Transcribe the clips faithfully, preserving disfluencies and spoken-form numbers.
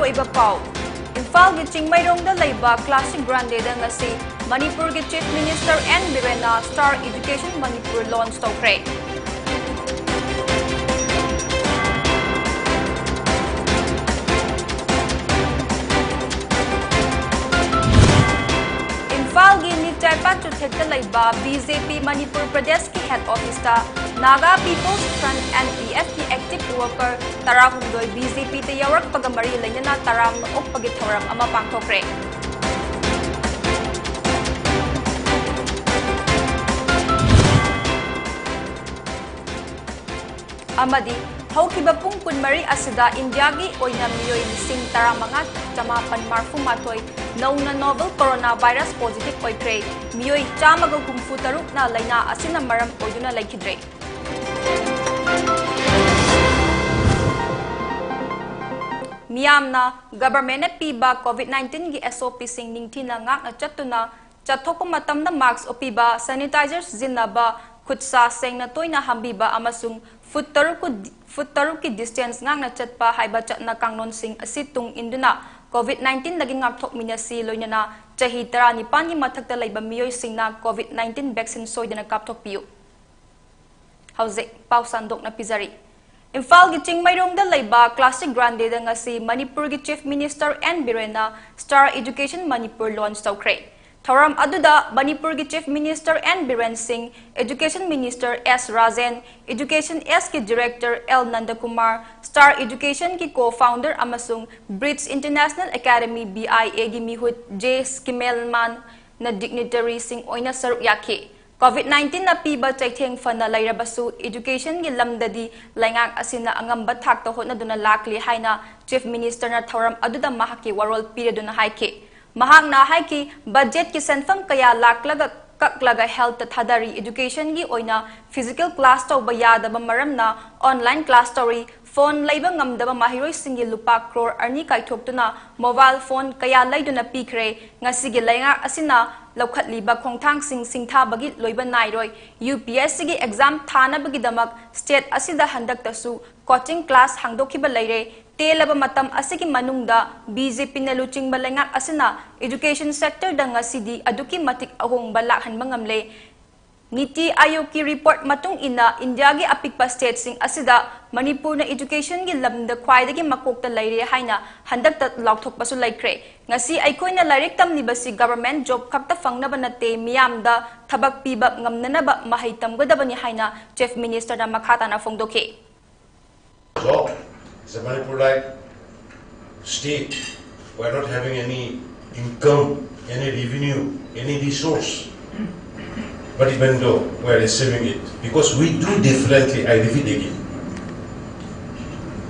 ꯑꯣꯏꯕ ꯄꯥꯎ꯫ ꯏꯝꯐꯥꯜꯒꯤ ꯆꯤꯡꯃꯩꯔꯣꯡꯗ ꯂꯩꯕ Classic Grandeꯗ ꯉꯁꯤ ꯃꯅꯤꯄꯨꯔꯒꯤ Chief Minister N ꯕꯤꯔꯦꯟꯅ Star Education Manipur launch ꯇꯧꯈ꯭ꯔꯦ꯫ ꯏꯝꯐꯥꯜꯒꯤ ꯅꯤꯆꯥꯏꯄꯥꯠ ꯆꯨꯊꯦꯛꯇ ꯂꯩꯕ BJP ꯃꯅꯤꯄꯨꯔ ꯄ꯭ꯔꯗꯦꯁꯀꯤ head officeꯇ Naga People's Front, NPFꯀꯤ active worker ꯇꯔꯥꯍꯨꯝꯗꯣꯏ BJPꯇ ꯌꯥꯎꯔꯛꯄꯒ ꯃꯔꯤ ꯂꯩꯅꯅ ꯇꯔꯥꯝꯅ ꯑꯣꯛꯄꯒꯤ ꯊꯧꯔꯝ ꯑꯃ ꯄꯥꯡꯊꯣꯛꯈ꯭ꯔꯦ꯫ ꯑꯃꯗꯤ ꯍꯧꯈꯤꯕ ꯄꯨꯡ ꯀꯨꯟꯃꯔꯤ ꯑꯁꯤꯗ ꯏꯟꯗꯤꯌꯥꯒꯤ ꯑꯣꯏꯅ ꯃꯤꯑꯣꯏ ꯂꯤꯁꯤꯡ ꯇꯔꯥꯃꯉꯥ ꯆꯃꯥꯄꯟ ꯃꯔꯐꯨ ꯃꯥꯊꯣꯏ ꯅꯧꯅ novel coronavirus positive ꯑꯣꯏꯈ꯭ꯔꯦ꯫ ꯃꯤꯑꯣꯏ ꯆꯥꯝꯃꯒ ꯍꯨꯝꯐꯨ ꯇꯔꯨꯛꯅ ꯂꯥꯏꯅꯥ ꯑꯁꯤꯅ ꯃꯔꯝ ꯑꯣꯏꯗꯨꯅ ꯂꯩꯈꯤꯗ꯭ꯔꯦ꯫ ꯃꯤꯌꯥꯝꯅ governmentꯅ ꯄꯤꯕ COVID nineteenꯒꯤ SOPꯁꯤꯡ ꯅꯤꯡꯊꯤꯅ ꯉꯥꯛꯅ ꯆꯠꯇꯨꯅ ꯆꯠꯊꯣꯛꯄ ꯃꯇꯝꯗ mask ꯎꯞꯄꯤꯕ, sanitizer ꯁꯤꯖꯤꯟꯅꯕ, ꯈꯨꯠ ꯁꯥ ꯁꯦꯡꯅ ꯇꯣꯏꯅ ꯍꯥꯝꯕꯤꯕ ꯑꯃꯁꯨꯡ foot ꯇꯔꯨꯛ, foot ꯇꯔꯨꯛꯀꯤ distance ꯉꯥꯛꯅ ꯆꯠꯄ ꯍꯥꯏꯕ ꯆꯠꯅ ꯀꯥꯡꯂꯣꯟꯁꯤꯡ ꯑꯁꯤ ꯇꯨꯡ ꯏꯟꯗꯨꯅ COVID nineteenꯗꯒꯤ ꯉꯥꯛꯊꯣꯛꯃꯤꯟꯅꯁꯤ꯫ ꯂꯣꯏꯅꯅ ꯆꯍꯤ ꯇꯔꯥꯅꯤꯄꯥꯟꯒꯤ ꯃꯊꯛꯇ ꯂꯩꯕ ꯃꯤꯑꯣꯏꯁꯤꯡꯅ COVID nineteen vaccine ꯁꯣꯏꯗꯅ ꯀꯥꯞꯊꯣꯛꯄꯤꯌꯨ꯫ ꯍꯧꯖꯤꯛ ꯄꯥꯎ ꯁꯟꯗꯣꯛꯅ ꯄꯤꯖꯔꯤ꯫ ꯏꯝꯐꯥꯜꯒꯤ ꯆꯤꯡꯃꯩꯔꯣꯡꯗ ꯂꯩꯕ Classic Grandeꯗ ꯉꯁꯤ ꯃꯅꯤꯄꯨꯔꯒꯤ Chief Minister N ꯕꯤꯔꯦꯟꯅ Star Education Manipur launch ꯇꯧꯈ꯭ꯔꯦ꯫ ꯊꯧꯔꯝ ꯑꯗꯨꯗ ꯃꯅꯤꯄꯨꯔꯒꯤ Chief Minister N ꯕꯤꯔꯦꯟ ꯁꯤꯡ, Education Minister S Rajen, Education Sꯀꯤ Director L ꯅꯟꯗꯀꯨꯃꯥꯔ, Star Educationꯒꯤ co-founder ꯑꯃꯁꯨꯡ Bridge International Academy, BIAꯒꯤ ꯃꯤꯍꯨꯠ J ꯁ꯭ꯀꯤꯃꯦꯜꯃꯥꯟꯅ dignitaryꯁꯤꯡ ꯑꯣꯏꯅ ꯁꯔꯨꯛ ꯌꯥꯈꯤ꯫ COVID nineteenꯅ ꯄꯤꯕ ꯆꯩꯊꯦꯡ ꯐꯅ ꯂꯩꯔꯕꯁꯨ, educationꯒꯤ ꯂꯝꯗꯗꯤ ꯂꯩꯉꯥꯛ ꯑꯁꯤꯅ ꯑꯉꯝꯕ ꯊꯥꯛꯇ ꯍꯣꯠꯅꯗꯨꯅ ꯂꯥꯛꯂꯤ ꯍꯥꯏꯅ Chief Ministerꯅ ꯊꯧꯔꯝ ꯑꯗꯨꯗ ꯃꯍꯥꯛꯀꯤ ꯋꯥꯔꯣꯜ ꯄꯤꯔꯗꯨꯅ ꯍꯥꯏꯈꯤ꯫ ꯃꯍꯥꯛꯅ ꯍꯥꯏꯈꯤ, budgetꯀꯤ ꯁꯦꯟꯐꯝ ꯀꯌꯥ ꯂꯥꯛꯂꯒ ꯀꯛꯂꯒ healthꯇ ꯊꯥꯗꯔꯤ꯫ Educationꯒꯤ ꯑꯣꯏꯅ physical class ꯇꯧꯕ ꯌꯥꯗꯕ ꯃꯔꯝꯅ online class ꯇꯧꯔꯤ꯫ ꯐꯣꯟ ꯂꯩꯕ ꯉꯝꯗꯕ ꯃꯍꯩꯔꯣꯏꯁꯤꯡꯒꯤ ꯂꯨꯄꯥ ꯀ꯭ꯔꯣꯔ ꯑꯅꯤ ꯀꯥꯏꯊꯣꯛꯇꯨꯅ ꯃꯣꯕꯥꯏꯜ ꯐꯣꯟ ꯀꯌꯥ ꯂꯩꯗꯨꯅ ꯄꯤꯈ꯭ꯔꯦ꯫ ꯉꯁꯤꯒꯤ ꯂꯩꯉꯥꯛ ꯑꯁꯤꯅ ꯂꯧꯈꯠꯂꯤꯕ ꯈꯣꯡꯊꯥꯡꯁꯤꯡ ꯁꯤꯡꯊꯥꯕꯒꯤ ꯂꯣꯏꯕ ꯅꯥꯏꯔꯣꯏ꯫ ꯌꯨ ꯄꯤ ꯑꯦꯁ ꯁꯤꯒꯤ ꯑꯦꯛꯖꯥꯝ ꯊꯥꯅꯕꯒꯤꯗꯃꯛ ꯁ꯭ꯇꯦꯠ ꯑꯁꯤꯗ ꯍꯟꯗꯛꯇꯁꯨ ꯀꯣꯆꯤꯡ ꯀ꯭ꯂꯥꯁ ꯍꯥꯡꯗꯣꯛꯈꯤꯕ ꯂꯩꯔꯦ꯫ ꯇꯦꯜꯂꯕ ꯃꯇꯝ ꯑꯁꯤꯒꯤ ꯃꯅꯨꯡꯗ ꯕꯤ ꯖꯦ ꯄꯤꯅ ꯂꯨꯆꯤꯡꯕ ꯂꯩꯉꯥꯛ ꯑꯁꯤꯅ ꯏꯗꯨꯀꯦꯁꯟ ꯁꯦꯛꯇꯔꯗ ꯉꯁꯤꯗꯤ ꯑꯗꯨꯛꯀꯤ ꯃꯇꯤꯛ ꯑꯍꯣꯡꯕ ꯂꯥꯛꯍꯟꯕ ꯉꯝꯂꯦ꯫ ꯅꯤꯇꯤ ꯑꯥꯌꯣꯒꯀꯤ ꯔꯤꯄꯣꯔꯠ ꯃꯇꯨꯡ ꯏꯟꯅ ꯏꯟꯗꯤꯌꯥꯒꯤ ꯑꯄꯤꯛꯄ ꯁ꯭ꯇꯦꯠꯁꯤꯡ ꯑꯁꯤꯗ ꯃꯅꯤꯄꯨꯔꯅ ꯏꯗꯨꯀꯦꯁꯟꯒꯤ ꯂꯝꯗ ꯈ꯭ꯋꯥꯏꯗꯒꯤ ꯃꯀꯣꯛꯇ ꯂꯩꯔꯦ ꯍꯥꯏꯅ ꯍꯟꯗꯛꯇ ꯂꯥꯎꯊꯣꯛꯄꯁꯨ ꯂꯩꯈ꯭ꯔꯦ꯫ ꯉꯁꯤ ꯑꯩꯈꯣꯏꯅ ꯂꯥꯏꯔꯤꯛ ꯇꯝꯂꯤꯕꯁꯤ ꯒꯚꯔꯟꯃꯦꯟꯠ ꯖꯣꯕ ꯈꯛꯇ ꯐꯪꯅꯕ ꯅꯠꯇꯦ, ꯃꯤꯌꯥꯝꯗ ꯊꯕꯛ ꯄꯤꯕ ꯉꯝꯅꯅꯕ ꯃꯍꯩ ꯇꯝꯒꯗꯕꯅꯤ ꯍꯥꯏꯅ ꯆꯤꯐ ꯃꯤꯅꯤꯁꯇꯔꯅ ꯃꯈꯥ ꯇꯥꯅ ꯐꯣꯡꯗꯣꯛꯈꯤ꯫ Job is a Manipur-like state. We are not having any income, any revenue, any resource. But even though we are receiving it, because we do differently, I repeat again.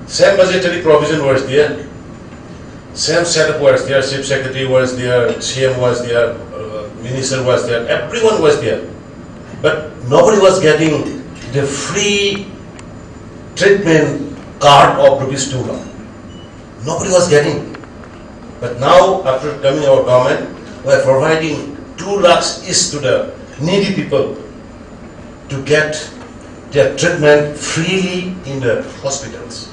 Same budgetary provision was there, same setup was there, chief secretary was there, C M was there, uh, minister was there, everyone was there. But nobody was getting the free treatment card of rupees two lakh. Nobody was getting. But now, after coming our government, we are providing two lakhs each to the needy people to get their treatment freely in the hospitals.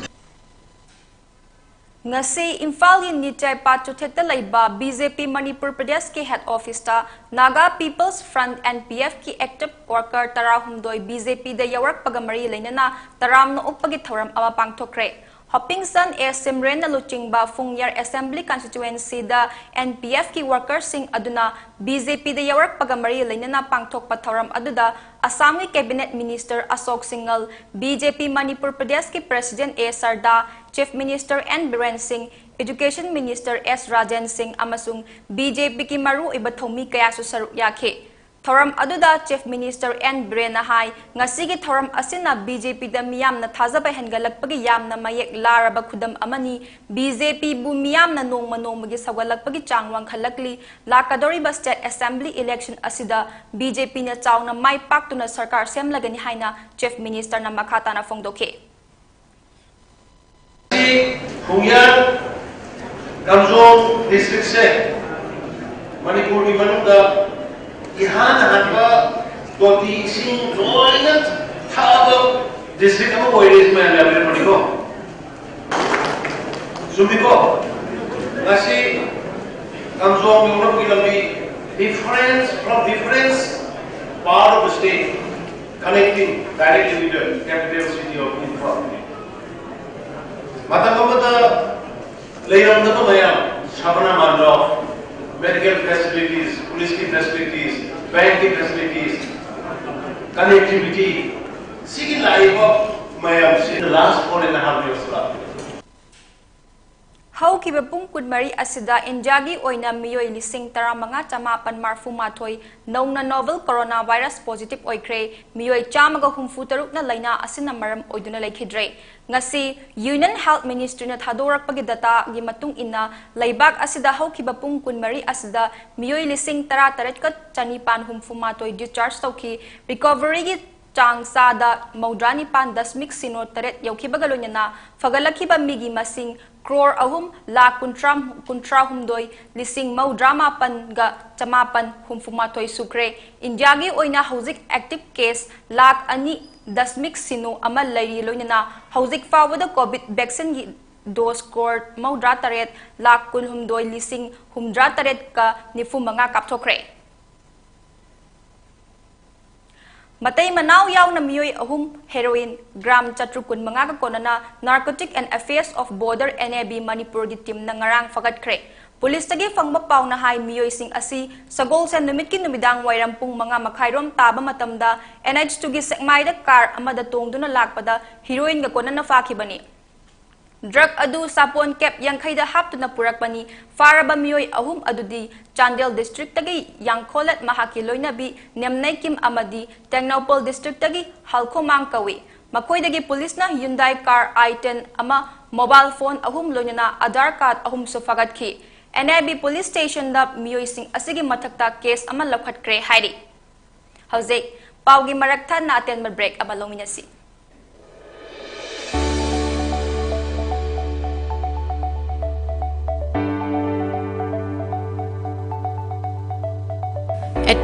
ꯉꯁꯤ ꯏꯝꯐꯥꯜꯒꯤ ꯅꯤꯆꯥꯏ ꯄꯥꯠ ꯆꯨꯊꯦꯛꯇ ꯂꯩꯕ B J P Manipur ꯄ꯭ꯔꯗꯦꯁꯀꯤ head ꯑꯣꯐꯤꯁꯇ Naga People's Front, N P F ꯀꯤ active worker ꯇꯔꯥꯍꯨꯝꯗꯣꯏ B J ꯄꯤꯗ ꯌꯥꯎꯔꯛꯄꯒ ꯃꯔꯤ ꯂꯩꯅꯅ ꯇꯔꯥꯝꯅ ꯑꯣꯛꯄꯒꯤ ꯊꯧꯔꯝ ꯑꯃ ꯄꯥꯡꯊꯣꯛꯈ꯭ꯔꯦ꯫ ꯍꯣꯄꯤꯡꯁꯟ ꯑꯦ ꯁꯤꯝꯔꯦꯟꯅ ꯂꯨꯆꯤꯡꯕ ꯐꯨꯡꯌꯥꯔ ꯑꯦꯁꯦꯝꯕ꯭ꯂꯤ ꯀꯟꯁꯇꯤꯇ꯭ꯌꯨꯑꯦꯟꯁꯤꯗ N P F ꯀꯤ ꯋꯥꯔꯀꯔꯁꯤꯡ ꯑꯗꯨꯅ ꯕꯤ ꯖꯦ ꯄꯤꯗ ꯌꯥꯎꯔꯛꯄꯒ ꯃꯔꯤ ꯂꯩꯅꯅ ꯄꯥꯡꯊꯣꯛꯄ ꯊꯧꯔꯝ ꯑꯗꯨꯗ ꯑꯁꯥꯝꯒꯤ cabinet minister Ashok Singhal, B J P Manipur ꯄ꯭ꯔꯗꯦꯁꯀꯤ president A Sharda, chief minister N Biren Singh, education minister ꯑꯦꯁ ꯔꯥꯖꯦꯟ ꯁꯤꯡ ꯑꯃꯁꯨꯡ ꯕꯤ ꯖꯦ ꯄꯤꯒꯤ ꯃꯔꯨꯑꯣꯏꯕ ꯊꯧꯃꯤ ꯀꯌꯥꯁꯨ ꯁꯔꯨꯛ ꯌꯥꯈꯤ꯫ ꯊꯧꯔꯝ ꯑꯗꯨꯗ ꯆꯤꯐ ꯃꯤꯅꯤꯁꯇꯔ ꯑꯦꯟ ꯕꯤꯔꯦꯟꯅ ꯍꯥꯏ, ꯉꯁꯤꯒꯤ ꯊꯧꯔꯝ ꯑꯁꯤꯅ ꯕꯤ ꯖꯦ ꯄꯤꯗ ꯃꯤꯌꯥꯝꯅ ꯊꯥꯖꯕ ꯍꯦꯟꯒꯠꯂꯛꯄꯒꯤ ꯌꯥꯝꯅ ꯃꯌꯦꯛ ꯂꯥꯔꯕ ꯈꯨꯗꯝ ꯑꯃꯅꯤ꯫ ꯕꯤ ꯖꯦ ꯄꯤꯕꯨ ꯃꯤꯌꯥꯝꯅ ꯅꯣꯡꯃ ꯅꯣꯡꯃꯒꯤ ꯁꯧꯒꯠꯂꯛꯄꯒꯤ ꯆꯥꯡ ꯋꯥꯡꯈꯠꯂꯛꯂꯤ꯫ ꯂꯥꯛꯀꯗꯧꯔꯤꯕ ꯁ꯭ꯇꯦꯠ ꯑꯦꯁꯦꯝꯕ꯭ꯂꯤ ꯏꯂꯦꯛꯁꯟ ꯑꯁꯤꯗ ꯕꯤ ꯖꯦ ꯄꯤꯅ ꯆꯥꯎꯅ ꯃꯥꯏ ꯄꯥꯛꯇꯨꯅ ꯁꯔꯀꯥꯔ ꯁꯦꯝꯂꯒꯅꯤ ꯍꯥꯏꯅ ꯆꯤꯐ ꯃꯤꯅꯤꯁꯇꯔꯅ ꯃꯈꯥ ꯇꯥꯅ ꯐꯣꯡꯗꯣꯛꯈꯤ꯫ ꯈꯣꯡꯖꯥ ꯀꯥꯝꯖꯣꯡ ꯗꯤꯁꯇ꯭ꯔꯤꯛꯁꯦ ꯃꯅꯤꯄꯨꯔꯒꯤ ꯃꯅꯨꯡꯗ ꯏꯍꯥꯟ ꯍꯥꯟꯕ ꯇꯣꯇꯤ ꯏꯁꯤꯡ ꯂꯣꯏꯅ ꯊꯛꯑꯕ ꯗꯤꯁꯇ꯭ꯔꯤꯛ ꯑꯃ ꯑꯣꯏꯔꯦ, ꯃꯌꯥꯝ ꯌꯥꯕꯤꯔꯝꯕꯅꯤꯀꯣ꯫ ꯆꯨꯝꯃꯤꯀꯣ? ꯉꯁꯤ ꯀꯥꯝꯖꯣꯡ ꯌꯧꯅꯕꯒꯤ ꯂꯝꯕꯤ difference from difference part of the state connecting directly with the capital city of Imphal. ꯃꯇꯝ ꯑꯃꯗ ꯂꯩꯔꯝꯗꯕ ꯃꯌꯥꯝ, ꯁꯕꯅꯥ ꯃꯟꯗꯞ, medical facilities, police ꯀꯤ facilities, bank ꯀꯤ facilities, connectivity, ꯁꯤꯒꯤ ꯂꯥꯛꯏꯕ ꯃꯌꯥꯝꯁꯤ the last four and a half years ꯂꯥꯛꯄ꯫ ꯍꯧꯈꯤꯕ ꯄꯨꯡ ꯀꯨꯟꯃꯔꯤ ꯑꯁꯤꯗ ꯏꯟꯗꯤꯌꯥꯒꯤ ꯑꯣꯏꯅ ꯃꯤꯑꯣꯏ ꯂꯤꯁꯤꯡ ꯇꯔꯥꯃꯉꯥ ꯆꯃꯥꯄꯟ ꯃꯔꯐꯨ ꯃꯥꯊꯣꯏ ꯅꯧꯅ novel corona virus positive ꯑꯣꯏꯈ꯭ꯔꯦ꯫ ꯃꯤꯑꯣꯏ ꯆꯥꯝꯃꯒ ꯍꯨꯝꯐꯨ ꯇꯔꯨꯛꯅ ꯂꯥꯏꯅꯥ ꯑꯁꯤꯅ ꯃꯔꯝ ꯑꯣꯏꯗꯨꯅ ꯂꯩꯈꯤꯗ꯭ꯔꯦ꯫ ꯉꯁꯤ Union Health Ministry ꯅ ꯊꯥꯗꯣꯔꯛꯄꯒꯤ data ꯒꯤ ꯃꯇꯨꯡ ꯏꯟꯅ, ꯂꯩꯕꯥꯛ ꯑꯁꯤꯗ ꯍꯧꯈꯤꯕ ꯄꯨꯡ ꯀꯨꯟꯃꯔꯤ ꯑꯁꯤꯗ ꯃꯤꯑꯣꯏ ꯂꯤꯁꯤꯡ ꯇꯔꯥꯇꯔꯦꯠꯀ ꯆꯅꯤꯄꯥꯟ ꯍꯨꯝꯐꯨ ꯃꯥꯊꯣꯏ discharge ꯇꯧꯈꯤ꯫ Recovery ꯒꯤ ꯆꯥꯡ ꯆꯥꯗ ꯃꯧꯗ꯭ꯔꯥ ꯅꯤꯄꯥꯟ ꯗꯁꯃꯤꯛ ꯁꯤꯅꯣ ꯇꯔꯦꯠ ꯌꯧꯈꯤꯕꯒ ꯂꯣꯏꯅꯅ ꯐꯒꯠꯂꯛꯈꯤꯕ ꯃꯤꯒꯤ ꯃꯁꯤꯡ ꯀ꯭ꯔꯣꯔ ꯑꯍꯨꯝ ꯂꯥꯈ ꯀꯨꯟꯊ꯭ꯔꯥ, ꯀꯨꯟꯊ꯭ꯔꯥ ꯍꯨꯝꯗꯣꯏ ꯂꯤꯁꯤꯡ ꯃꯧꯗ꯭ꯔꯥ ꯃꯥꯄꯟꯒ ꯆꯃꯥꯄꯟ ꯍꯨꯝꯐꯨ ꯃꯥꯊꯣꯏ ꯁꯨꯈ꯭ꯔꯦ꯫ ꯏꯟꯗꯤꯌꯥꯒꯤ ꯑꯣꯏꯅ ꯍꯧꯖꯤꯛ active case ꯂꯥꯈ ꯑꯅꯤ ꯗꯁꯃꯤꯛ ꯁꯤꯅꯣ ꯑꯃ ꯂꯩꯔꯤ, ꯂꯣꯏꯅꯅ ꯍꯧꯖꯤꯛ ꯐꯥꯎꯕꯗ COVID vaccine ꯒꯤ dose ꯀ꯭ꯔꯣꯔ ꯃꯧꯗ꯭ꯔꯥ ꯇꯔꯦꯠ ꯂꯥꯈ ꯀꯨꯟꯍꯨꯝꯗꯣꯏ ꯂꯤꯁꯤꯡ ꯍꯨꯝꯗ꯭ꯔꯥ ꯇꯔꯦꯠꯀ ꯅꯤꯐꯨ ꯃꯉꯥ ꯀꯥꯞꯊꯣꯛꯈ꯭ꯔꯦ꯫ ꯃꯇꯩ ꯃꯅꯥꯎ ꯌꯥꯎꯅ ꯃꯤꯑꯣꯏ ꯑꯍꯨꯝ heroin gram ꯆꯥꯇ꯭ꯔꯨꯛ ꯀꯨꯟꯃꯉꯥꯒ ꯀꯣꯟꯅꯅ Narcotic and Affairs of Border, N A B, ꯃꯅꯤꯄꯨꯔꯒꯤ team ꯅ ꯉꯔꯥꯡ ꯐꯒꯠꯈ꯭ꯔꯦ꯫ Police ꯇꯒꯤ ꯐꯪꯕ ꯄꯥꯎꯅ ꯍꯥꯏ, ꯃꯤꯑꯣꯏꯁꯤꯡ ꯑꯁꯤ ꯁꯒꯣꯜꯁꯦꯟ ꯅꯨꯃꯤꯠꯀꯤ ꯅꯨꯃꯤꯗꯥꯡ ꯋꯥꯏꯔꯝ ꯄꯨꯡ ꯃꯉꯥ ꯃꯈꯥꯏꯔꯣꯝ ꯇꯥꯕ ꯃꯇꯝꯗ N H two ꯒꯤ ꯁꯦꯛꯃꯥꯏꯗ car ꯑꯃꯗ ꯇꯣꯡꯗꯨꯅ ꯂꯥꯛꯄꯗ heroin ꯒ ꯀꯣꯟꯅꯅ ꯐꯥꯈꯤꯕꯅꯤ꯫ Drug ꯑꯗꯨ ꯁꯥꯄꯣꯟ ꯀꯦꯞ ꯌꯥꯡꯈꯩꯗ ꯍꯥꯞꯇꯨꯅ ꯄꯨꯔꯛꯄꯅꯤ꯫ ꯐꯥꯔꯕ ꯃꯤꯑꯣꯏ ꯑꯍꯨꯝ ꯑꯗꯨꯗꯤ ꯆꯥꯟꯗꯦꯜ district ꯇꯒꯤ ꯌꯥꯡꯈꯣꯂꯠ ꯃꯍꯥꯛꯀꯤ ꯂꯣꯏꯅꯕꯤ ꯅꯦꯝꯅꯩꯀꯤꯝ ꯑꯃꯗꯤ ꯇꯦꯡꯅꯧꯄꯜ district ꯇꯒꯤ ꯍꯜꯈꯣꯃꯥꯡ ꯀꯧꯏ꯫ ꯃꯈꯣꯏꯗꯒꯤ police ꯅ Hyundai car i ten ꯑꯃ, mobile phone ꯑꯍꯨꯝ ꯂꯣꯏꯅꯅ Aadhaar card ꯑꯍꯨꯝꯁꯨ ꯐꯥꯒꯠꯈꯤ꯫ N A B police station ꯗ ꯃꯤꯑꯣꯏꯁꯤꯡ ꯑꯁꯤꯒꯤ ꯃꯊꯛꯇ case ꯑꯃ ꯂꯧꯈꯠꯈ꯭ꯔꯦ ꯍꯥꯏꯔꯤ꯫ ꯍꯧꯖꯤꯛ ꯄꯥꯎꯒꯤ ꯃꯔꯛ ꯊꯠꯅ ꯑꯇꯦꯟꯕ break ꯑꯃ ꯂꯧꯃꯤꯟꯅꯁꯤ꯫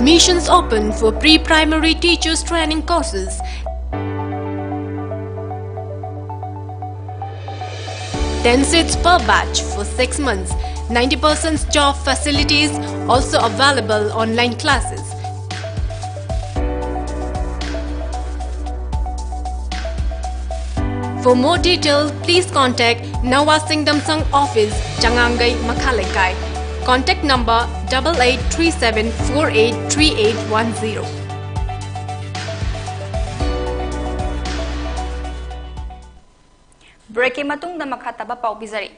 Admissions open for pre-primary teachers training courses. Ten seats per batch for six months. Ninety percent job facilities, also available online classes. For more detail, please contact Nawa Singdamsang office, Changangai, Makhaleikai. Contact number double eight three seven four eight three eight one zero. Break ꯀꯤ ꯃꯇꯨꯡꯗ ꯃꯈꯥ ꯇꯥꯕ ꯄꯥꯎ ꯄꯤꯖꯔꯤ꯫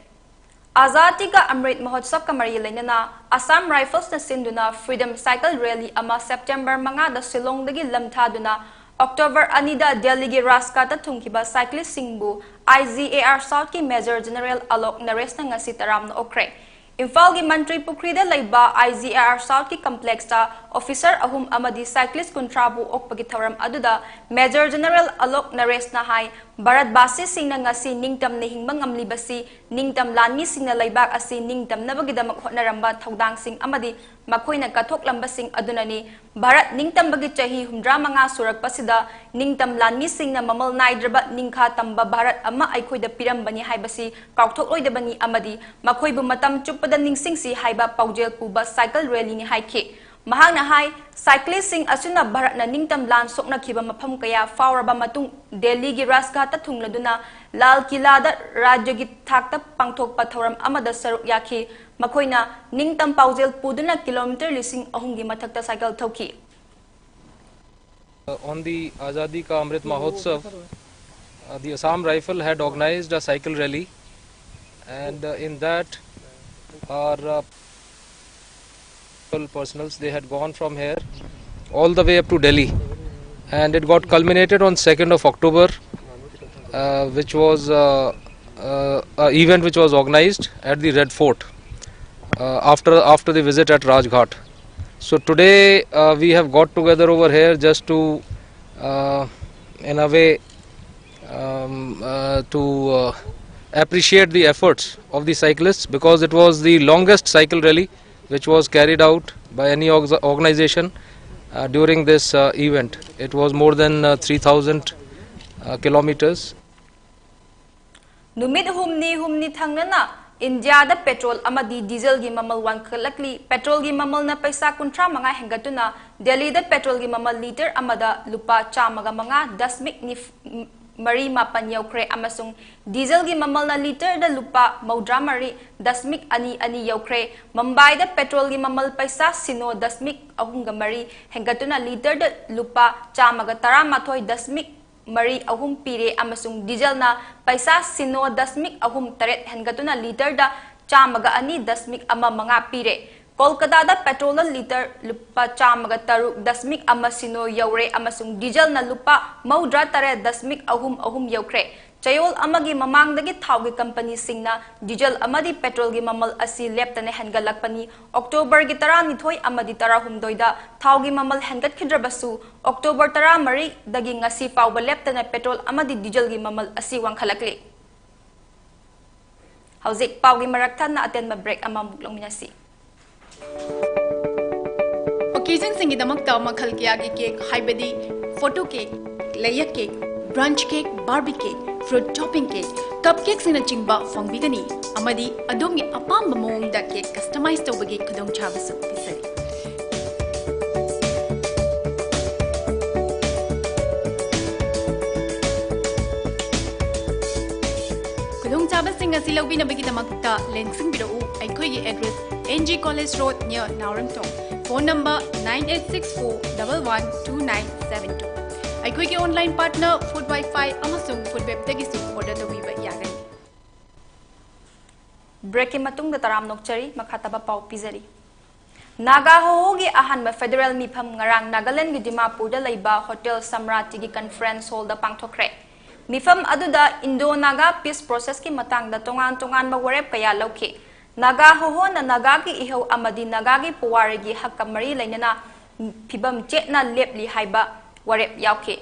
ꯑꯖꯥꯗꯤ ꯀꯥ ꯑꯃ꯭ꯔꯤꯠ ꯃꯍꯣꯠꯁꯕꯀ ꯃꯔꯤ ꯂꯩꯅꯅ Assam Riflesꯅ ꯁꯤꯟꯗꯨꯅ Freedom Cycle Rally ꯑꯃ September ꯃꯉꯥꯗ ꯁꯤꯂꯣꯡꯗꯒꯤ ꯂꯝꯊꯥꯗꯨꯅ October ꯑꯅꯤꯗ ꯗꯦꯜꯂꯤꯒꯤ ꯔꯥꯖꯘꯥꯠꯇ ꯊꯨꯡꯈꯤꯕ cyclistꯁꯤꯡꯕꯨ I G A R Southꯀꯤ Major General Alok ꯅꯔꯦꯁꯅ ꯉꯁꯤ ꯇꯔꯥꯝꯅ ꯑꯣꯛꯈ꯭ꯔꯦ꯫ ꯏꯝꯐꯥꯜꯒꯤ ꯃꯟꯇ꯭ꯔꯤ ꯄꯨꯈ꯭ꯔꯤꯗ ꯂꯩꯕ I G A R Southꯀꯤ complexꯇ officer ꯑꯍꯨꯝ ꯑꯃꯗꯤ cyclist ꯀꯨꯟꯊ꯭ꯔꯥꯕꯨ ꯑꯣꯛꯄꯒꯤ ꯊꯧꯔꯝ ꯑꯗꯨꯗ Major General ꯑꯂꯣꯛ ꯅꯔꯦꯁꯅ ꯍꯥꯏ, ꯚꯥꯔꯠꯕꯥꯁꯤꯁꯤꯡꯅ ꯉꯁꯤ ꯅꯤꯡꯇꯝꯅ ꯍꯤꯡꯕ ꯉꯝꯂꯤꯕꯁꯤ ꯅꯤꯡꯇꯝ ꯂꯥꯟꯃꯤꯁꯤꯡꯅ ꯂꯩꯕꯥꯛ ꯑꯁꯤ ꯅꯤꯡꯇꯝꯅꯕꯒꯤꯗꯃꯛ ꯍꯣꯠꯅꯔꯝꯕ ꯊꯧꯗꯥꯡꯁꯤꯡ ꯑꯃꯗꯤ ꯃꯈꯣꯏꯅ ꯀꯠꯊꯣꯛꯂꯝꯕꯁꯤꯡ ꯑꯗꯨꯅꯅꯤ꯫ ꯚꯥꯔꯠ ꯅꯤꯡꯇꯝꯕꯒꯤ ꯆꯍꯤ ꯍꯨꯝꯗ꯭ꯔꯥ ꯃꯉꯥ ꯁꯨꯔꯛꯄꯁꯤꯗ ꯅꯤꯡꯇꯝ ꯂꯥꯟꯃꯤꯁꯤꯡꯅ ꯃꯃꯜ ꯅꯥꯏꯗ꯭ꯔꯕ ꯅꯤꯡꯈꯥ ꯇꯝꯕ ꯚꯥꯔꯠ ꯑꯃ ꯑꯩꯈꯣꯏꯗ ꯄꯤꯔꯝꯕꯅꯤ ꯍꯥꯏꯕꯁꯤ ꯀꯥꯎꯊꯣꯛꯂꯣꯏꯗꯕꯅꯤ ꯑꯃꯗꯤ ꯃꯈꯣꯏꯕꯨ ꯃꯇꯝ ꯆꯨꯞꯄꯗ ꯅꯤꯡꯁꯤꯡꯁꯤ ꯍꯥꯏꯕ ꯄꯥꯎꯖꯦꯜ ꯄꯨꯕ cycle rallyꯅꯤ ꯍꯥꯏꯈꯤ꯫ ꯃꯍꯥꯛꯅ ꯍꯥꯏ, cyclistꯁꯤꯡ ꯑꯁꯤꯅ ꯚꯥꯔꯠꯅ ꯅꯤꯡꯇꯝ ꯂꯥꯟ ꯁꯣꯛꯅꯈꯤꯕ ꯃꯐꯝ ꯀꯌꯥ ꯐꯥꯎꯔꯕ ꯃꯇꯨꯡ ꯗꯦꯜꯂꯤꯒꯤ ꯔꯥꯖꯘꯥꯠꯇ ꯊꯨꯡꯂꯗꯨꯅ ꯂꯥꯜ ꯀꯤꯂꯥꯗ ꯔꯥꯖ꯭ꯌꯒꯤ ꯊꯥꯛꯇ ꯄꯥꯡꯊꯣꯛꯄ ꯊꯧꯔꯝ ꯑꯃꯗ ꯁꯔꯨꯛ ꯌꯥꯈꯤ꯫ ꯃꯈꯣꯏꯅ ꯅꯤꯡꯇꯝ ꯄꯥꯎꯖꯦꯜ ꯄꯨꯗꯨꯅ ꯀꯤꯂꯣꯃꯤꯇꯔ ꯂꯤꯁꯤꯡ ꯑꯍꯨꯝꯒꯤ ꯃꯊꯛꯇ cycle ꯊꯧꯈꯤ꯫ Uh, on the Azadi Ka Amrit Mahotsav, uh, the Assam Rifle had organized a cycle rally, and uh, in that, our uh, personnels, they had gone from here all the way up to Delhi, and it got culminated on second of October, uh, which was uh, uh, a event which was organized at the Red Fort uh, after after the visit at Rajghat. So today uh, we have got together over here just to, uh, in a way, um, uh, to uh, appreciate the efforts of the cyclists, because it was the longest cycle rally which was carried out by any org- organization uh, during this uh, event. It was more than uh, three thousand uh, kilometers. ꯅꯨꯃꯤꯠ ꯍꯨꯝꯅꯤ ꯍꯨꯝꯅꯤ ꯊꯪꯅꯅ ꯏꯟꯗꯤꯌꯥꯗ petrol ꯑꯃꯗꯤ ꯗꯤꯖꯜꯒꯤ ꯃꯃꯜ ꯋꯥꯡꯈꯠꯂꯛꯂꯤ꯫ ꯄꯦꯇ꯭ꯔꯣꯜꯒꯤ ꯃꯃꯜꯅ ꯄꯩꯁꯥ ꯀꯨꯟꯊ꯭ꯔꯥ ꯃꯉꯥ ꯍꯦꯟꯒꯠꯇꯨꯅ ꯗꯦꯜꯂꯤꯗ ꯄꯦꯇ꯭ꯔꯣꯜꯒꯤ ꯃꯃꯜ ꯂꯤꯇꯔ ꯑꯃꯗ ꯂꯨꯄꯥ ꯆꯥꯝꯃꯒ ꯃꯉꯥ ꯗꯁꯃꯤꯛ ꯅꯤꯐ- ꯃꯔꯤ ꯃꯥꯄꯟ ꯌꯧꯈ꯭ꯔꯦ ꯑꯃꯁꯨꯡ ꯗꯤꯖꯜꯒꯤ ꯃꯃꯜꯅ ꯂꯤꯇꯔꯗ ꯂꯨꯄꯥ ꯃꯧꯗ꯭ꯔꯥ ꯃꯔꯤ ꯗꯁꯃꯤꯛ ꯑꯅꯤ ꯑꯅꯤ ꯌꯧꯈ꯭ꯔꯦ꯫ ꯃꯨꯝꯕꯥꯏꯗ ꯄꯦꯇ꯭ꯔꯣꯜꯒꯤ ꯃꯃꯜ ꯄꯩꯁꯥ ꯁꯤꯅꯣ ꯗꯁꯃꯤꯛ ꯑꯍꯨꯝꯒ ꯃꯔꯤ ꯍꯦꯟꯒꯠꯇꯨꯅ ꯂꯤꯇꯔꯗ ꯂꯨꯄꯥ ꯆꯥꯝꯃꯒ ꯇꯔꯥꯃꯥꯊꯣꯏ ꯗꯁꯃꯤꯛ ꯃꯔꯤ ꯑꯍꯨꯝ ꯄꯤꯔꯦ ꯑꯃꯁꯨꯡ ꯗꯤꯖꯜꯅ ꯄꯩꯁꯥ ꯁꯤꯅꯣ ꯗꯁꯃꯤꯛ ꯑꯍꯨꯝ ꯇꯔꯦꯠ ꯍꯦꯟꯒꯠꯇꯨꯅ ꯂꯤꯇꯔꯗ ꯆꯥꯝꯃꯒ ꯑꯅꯤ ꯗꯁꯃꯤꯛ ꯑꯃ ꯃꯉꯥ ꯄꯤꯔꯦ꯫ ꯀꯣꯜꯀꯇꯥꯗ ꯄꯦꯇ꯭ꯔꯣꯜꯅ ꯂꯤꯇꯔ ꯂꯨꯄꯥ ꯆꯥꯝꯃꯒ ꯇꯔꯨꯛ ꯗꯁꯃꯤꯛ ꯑꯃ ꯁꯤꯅꯣ ꯌꯧꯔꯦ ꯑꯃꯁꯨꯡ ꯗꯤꯖꯜꯅ ꯂꯨꯄꯥ ꯃꯧꯗ꯭ꯔꯥ ꯇꯔꯦꯠ ꯗꯁꯃꯤꯛ ꯑꯍꯨꯝ ꯑꯍꯨꯝ ꯌꯧꯈ꯭ꯔꯦ꯫ ꯆꯌꯣꯜ ꯑꯃꯒꯤ ꯃꯃꯥꯡꯗꯒꯤ ꯊꯥꯎꯒꯤ ꯀꯝꯄꯅꯤꯁꯤꯡꯅ ꯗꯤꯖꯜ ꯑꯃꯗꯤ ꯄꯦꯇ꯭ꯔꯣꯜꯒꯤ ꯃꯃꯜ ꯑꯁꯤ ꯂꯦꯞꯇꯅ ꯍꯦꯟꯒꯠꯂꯛꯄꯅꯤ꯫ ꯑꯣꯛꯇꯣꯕꯔꯒꯤ ꯇꯔꯥꯅꯤꯊꯣꯏ ꯑꯃꯗꯤ ꯇꯔꯥꯍꯨꯝꯗꯣꯏꯗ ꯊꯥꯎꯒꯤ ꯃꯃꯜ ꯍꯦꯟꯒꯠꯈꯤꯗ꯭ꯔꯕꯁꯨ, ꯑꯣꯛꯇꯣꯕꯔ ꯇꯔꯥꯃꯔꯤꯗꯒꯤ ꯉꯁꯤ ꯐꯥꯎꯕ ꯂꯦꯞꯇꯅ ꯄꯦꯇ꯭ꯔꯣꯜ ꯑꯃꯗꯤ ꯗꯤꯖꯜꯒꯤ ꯃꯃꯜ ꯑꯁꯤ ꯋꯥꯡꯈꯠꯂꯛꯂꯤ꯫ ꯍꯧꯖꯤꯛ ꯄꯥꯎꯒꯤ ꯃꯔꯛ ꯊꯠꯅ ꯑꯇꯦꯟꯕ ꯕ꯭ꯔꯦꯛ ꯑꯃꯃꯨꯛ ꯂꯧꯃꯤꯟꯅꯁꯤ꯫ ꯑꯣꯀꯦꯖꯟꯁꯤꯡꯒꯤꯗꯃꯛꯇ ꯃꯈꯜ ꯀꯌꯥꯒꯤ ꯀꯦꯛ, ꯍꯥꯏꯕꯗꯤ photo cake, layer cake, brunch cake, Barbie cake, fruit topping cake, cup ꯀꯦꯛꯁꯤꯡꯅꯆꯤꯡꯕ ꯐꯪꯕꯤꯒꯅꯤ, ꯑꯃꯗꯤ ꯑꯗꯣꯝꯒꯤ ꯑꯄꯥꯝꯕ ꯃꯑꯣꯡꯗ ꯀꯦꯛ ꯀꯁꯇꯃꯥꯏꯖ ꯇꯧꯕꯒꯤ ꯈꯨꯗꯣꯡꯆꯥꯕꯁꯨ ꯄꯤꯖꯔꯤ꯫ ꯈꯨꯗꯣꯡꯆꯥꯕꯁꯤꯡ ꯑꯁꯤ ꯂꯧꯕꯤꯅꯕꯒꯤꯗꯃꯛꯇ ꯂꯦꯡꯁꯤꯟꯕꯤꯔꯛꯎ꯫ ꯑꯩꯈꯣꯏꯒꯤ address, N G College Road, near ꯅꯥꯎꯔꯦꯝꯊꯣꯡ꯫ Phone number nine eight six four double one two nine seven two꯫ ꯑꯩꯈꯣꯏꯒꯤ online partner Food Wi-Fi ꯑꯃꯁꯨꯡ Food Webꯇꯒꯤꯁꯨ order ꯇꯧꯕꯤꯕ ꯌꯥꯒꯅꯤ꯫ ꯕ꯭ꯔꯦꯛꯀꯤ ꯃꯇꯨꯡꯗ ꯇꯔꯥꯝꯅ ꯑꯣꯛꯆꯔꯤ, ꯃꯈꯥ ꯇꯥꯕ ꯄꯥꯎ ꯄꯤꯖꯔꯤ꯫ ꯅꯥꯒꯥ ꯍꯣꯍꯣꯒꯤ ꯑꯍꯥꯟꯕ ꯐꯦꯗꯔꯦꯜ ꯃꯤꯐꯝ ꯉꯔꯥꯡ ꯅꯥꯒꯥꯂꯦꯟꯒꯤ ꯗꯤꯃꯥꯄꯨꯔꯗ ꯂꯩꯕ ꯍꯣꯇꯦꯜ ꯁꯝꯔꯥꯇꯤꯒꯤ ꯀꯟꯐꯔꯦꯟꯁ ꯍꯣꯜꯗ ꯄꯥꯡꯊꯣꯛꯈ꯭ꯔꯦ꯫ ꯃꯤꯐꯝ ꯑꯗꯨꯗ ꯏꯟꯗꯣ ꯅꯥꯒꯥ ꯄꯤꯁ ꯄ꯭ꯔꯣꯁꯦꯁꯀꯤ ꯃꯇꯥꯡꯗ ꯇꯣꯉꯥꯟ ꯇꯣꯉꯥꯟꯕ ꯋꯥꯔꯦꯞ ꯀꯌꯥ ꯂꯧꯈꯤ꯫ ꯅꯥꯒꯥ ꯍꯣꯍꯣꯅ ꯅꯥꯒꯥꯒꯤ ꯏꯍꯧ ꯑꯃꯗꯤ ꯅꯥꯒꯥꯒꯤ ꯄꯨꯋꯥꯔꯤꯒꯤ ꯍꯛꯀ ꯃꯔꯤ ꯂꯩꯅꯅ ꯐꯤꯕꯝ ꯆꯦꯠꯅ ꯂꯦꯞꯂꯤ ꯍꯥꯏꯕ ꯋꯥꯔꯦꯞ ꯌꯥꯎꯈꯤ꯫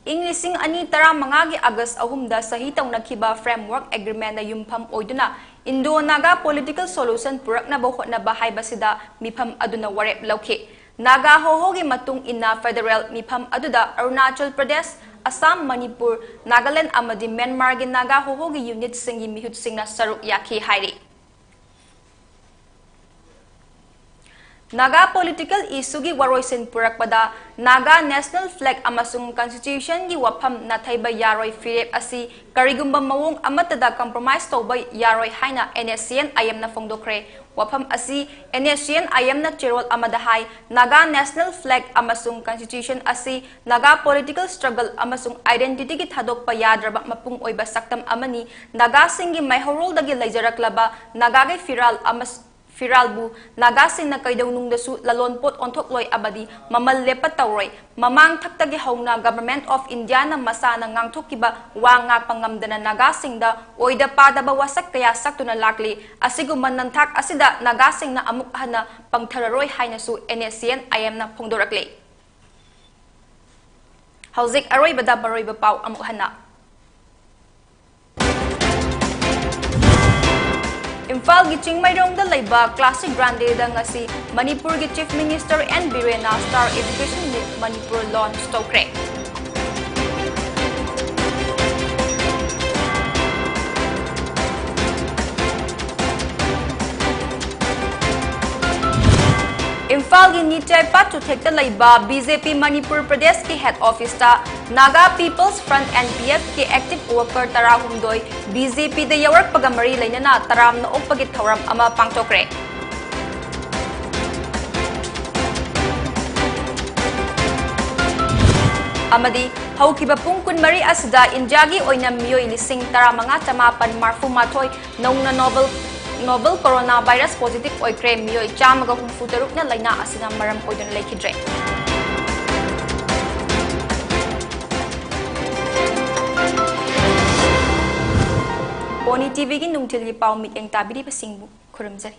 ꯏꯪ ꯂꯤꯁꯤꯡ ꯑꯅꯤ ꯇꯔꯥꯃꯉꯥꯒꯤ ꯑꯥꯒꯁ ꯑꯍꯨꯝꯗ ꯁꯍꯤ ꯇꯧꯅꯈꯤꯕ Framework Agreementꯅ ꯌꯨꯝꯐꯝ ꯑꯣꯏꯗꯨꯅ Indo-Naga political solution ꯄꯨꯔꯛꯅꯕ ꯍꯣꯠꯅꯕ ꯍꯥꯏꯕꯁꯤꯗ ꯃꯤꯐꯝ ꯑꯗꯨꯅ ꯋꯥꯔꯦꯞ ꯂꯧꯈꯤ꯫ ꯅꯥꯒꯥ ꯍꯣꯍꯣꯒꯤ ꯃꯇꯨꯡ ꯏꯟꯅ federal ꯃꯤꯐꯝ ꯑꯗꯨꯗ ꯑꯔꯨꯅꯥꯆꯜ ꯄ꯭ꯔꯗꯦꯁ, ꯑꯁꯥꯝ, ꯃꯅꯤꯄꯨꯔ, ꯅꯥꯒꯥꯂꯦꯟ ꯑꯃꯗꯤ ꯃ꯭ꯌꯥꯟꯃꯥꯔꯒꯤ ꯅꯥꯒꯥ ꯍꯣꯍꯣꯒꯤ unitꯁꯤꯡꯒꯤ ꯃꯤꯍꯨꯠꯁꯤꯡꯅ ꯁꯔꯨꯛ ꯌꯥꯈꯤ ꯍꯥꯏꯔꯤ꯫ ꯅꯥꯒꯥ political issueꯒꯤ ꯋꯥꯔꯣꯏꯁꯤꯟ ꯄꯨꯔꯛꯄꯗ ꯅꯥꯒꯥ national flag ꯑꯃꯁꯨꯡ constitutionꯒꯤ ꯋꯥꯐꯝ ꯅꯥꯊꯩꯕ ꯌꯥꯔꯣꯏ꯫ ꯐꯤꯔꯦꯞ ꯑꯁꯤ ꯀꯔꯤꯒꯨꯝꯕ ꯃꯑꯣꯡ ꯑꯃꯠꯇꯗ compromise ꯇꯧꯕ ꯌꯥꯔꯣꯏ ꯍꯥꯏꯅ NSCN-IMꯅ ꯐꯣꯡꯗꯣꯛꯈ꯭ꯔꯦ꯫ ꯋꯥꯐꯝ ꯑꯁꯤ NSCN-IMꯅ ꯆꯦꯔꯣꯜ ꯑꯃꯗ ꯍꯥꯏ, ꯅꯥꯒꯥ national flag ꯑꯃꯁꯨꯡ constitution ꯑꯁꯤ ꯅꯥꯒꯥ political struggle ꯑꯃꯁꯨꯡ identityꯒꯤ ꯊꯥꯗꯣꯛꯄ ꯌꯥꯗ꯭ꯔꯕ ꯃꯄꯨꯡ ꯑꯣꯏꯕ ꯁꯛꯇꯝ ꯑꯃꯅꯤ꯫ ꯅꯥꯒꯥꯁꯤꯡꯒꯤ ꯃꯩꯍꯧꯔꯣꯜꯗꯒꯤ ꯂꯩꯖꯔꯛꯂꯕ ꯅꯥꯒꯥꯒꯤ ꯐꯤꯔꯥꯜ ꯑꯃꯁ-, ꯐꯤꯔꯥꯜꯕꯨ ꯅꯥꯒꯥꯁꯤꯡꯅ ꯀꯩꯗꯧꯅꯨꯡꯗꯁꯨ ꯂꯂꯣꯟꯄꯣꯠ ꯑꯣꯟꯊꯣꯛꯂꯣꯏ ꯑꯃꯗꯤ ꯃꯃꯜ ꯂꯦꯞꯄ ꯇꯧꯔꯣꯏ꯫ ꯃꯃꯥꯡ ꯊꯛꯇꯒꯤ ꯍꯧꯅ Government of Indiaꯅ ꯃꯁꯥꯅ ꯉꯥꯡꯊꯣꯛꯈꯤꯕ ꯋꯥ ꯉꯥꯛꯄ ꯉꯝꯗꯅ ꯅꯥꯒꯥꯁꯤꯡꯗ ꯑꯣꯏꯗ ꯄꯥꯗꯕ ꯋꯥꯁꯛ ꯀꯌꯥ ꯁꯛꯇꯨꯅ ꯂꯥꯛꯂꯤ꯫ ꯑꯁꯤꯒꯨꯝꯕ ꯅꯝꯊꯥꯛ ꯑꯁꯤꯗ ꯅꯥꯒꯥꯁꯤꯡꯅ ꯑꯃꯨꯛ ꯍꯟꯅ ꯄꯪꯊꯔꯔꯣꯏ ꯍꯥꯏꯅꯁꯨ NSCN-IMꯅ ꯐꯣꯡꯗꯣꯔꯛꯂꯤ꯫ ꯍꯧꯖꯤꯛ ꯑꯔꯣꯏꯕꯗ ꯃꯔꯨꯑꯣꯏꯕ ꯄꯥꯎ ꯑꯃꯨꯛ ꯍꯟꯅ꯫ ꯏꯝꯐꯥꯜꯒꯤ ꯆꯤꯡꯃꯩꯔꯣꯡꯗ ꯂꯩꯕ Classic Grandeꯗ ꯉꯁꯤ ꯃꯅꯤꯄꯨꯔꯒꯤ Chief Minister N ꯕꯤꯔꯦꯟꯅ Star Education Meet Manipur launch ꯇꯧꯈ꯭ꯔꯦ꯫ ꯏꯝꯐꯥꯜꯒꯤ ꯅꯤꯆꯥꯏ ꯄꯥꯠ ꯆꯨꯊꯦꯛꯇ ꯂꯩꯕ BJP ꯃꯅꯤꯄꯨꯔ ꯄ꯭ꯔꯗꯦꯁꯀꯤ head officeꯇ Naga People's Front, NPFꯀꯤ active worker ꯇꯔꯥꯍꯨꯝꯗꯣꯏ BJPꯗ ꯌꯥꯎꯔꯛꯄꯒ ꯃꯔꯤ ꯂꯩꯅꯅ ꯇꯔꯥꯝꯅ ꯑꯣꯛꯄꯒꯤ ꯊꯧꯔꯝ ꯑꯃ ꯄꯥꯡꯊꯣꯛꯈ꯭ꯔꯦ꯫ ꯑꯃꯗꯤ ꯍꯧꯈꯤꯕ ꯄꯨꯡ ꯀꯨꯟꯃꯔꯤ ꯑꯁꯤꯗ ꯏꯟꯗꯤꯌꯥꯒꯤ ꯑꯣꯏꯅ ꯃꯤꯑꯣꯏ ꯂꯤꯁꯤꯡ ꯇꯔꯥꯃꯉꯥ ꯆꯃꯥꯄꯟ ꯃꯔꯐꯨ ꯃꯥꯊꯣꯏ ꯅꯧꯅ novel, novel corona virus positive ꯑꯣꯏꯈ꯭ꯔꯦ꯫ ꯃꯤꯑꯣꯏ ꯆꯥꯝꯃꯒ ꯍꯨꯝꯐꯨ ꯇꯔꯨꯛꯅ ꯂꯥꯏꯅꯥ ꯑꯁꯤꯅ ꯃꯔꯝ ꯑꯣꯏꯗꯨꯅ ꯂꯩꯈꯤꯗ꯭ꯔꯦ꯫ ꯄꯣꯅꯤ TVꯒꯤ ꯅꯨꯡꯊꯤꯜꯒꯤ ꯄꯥꯎ ꯃꯤꯠꯌꯦꯡ ꯇꯥꯕꯤꯔꯤꯕꯁꯤꯡꯕꯨ ꯈꯨꯔꯨꯝꯖꯔꯤ꯫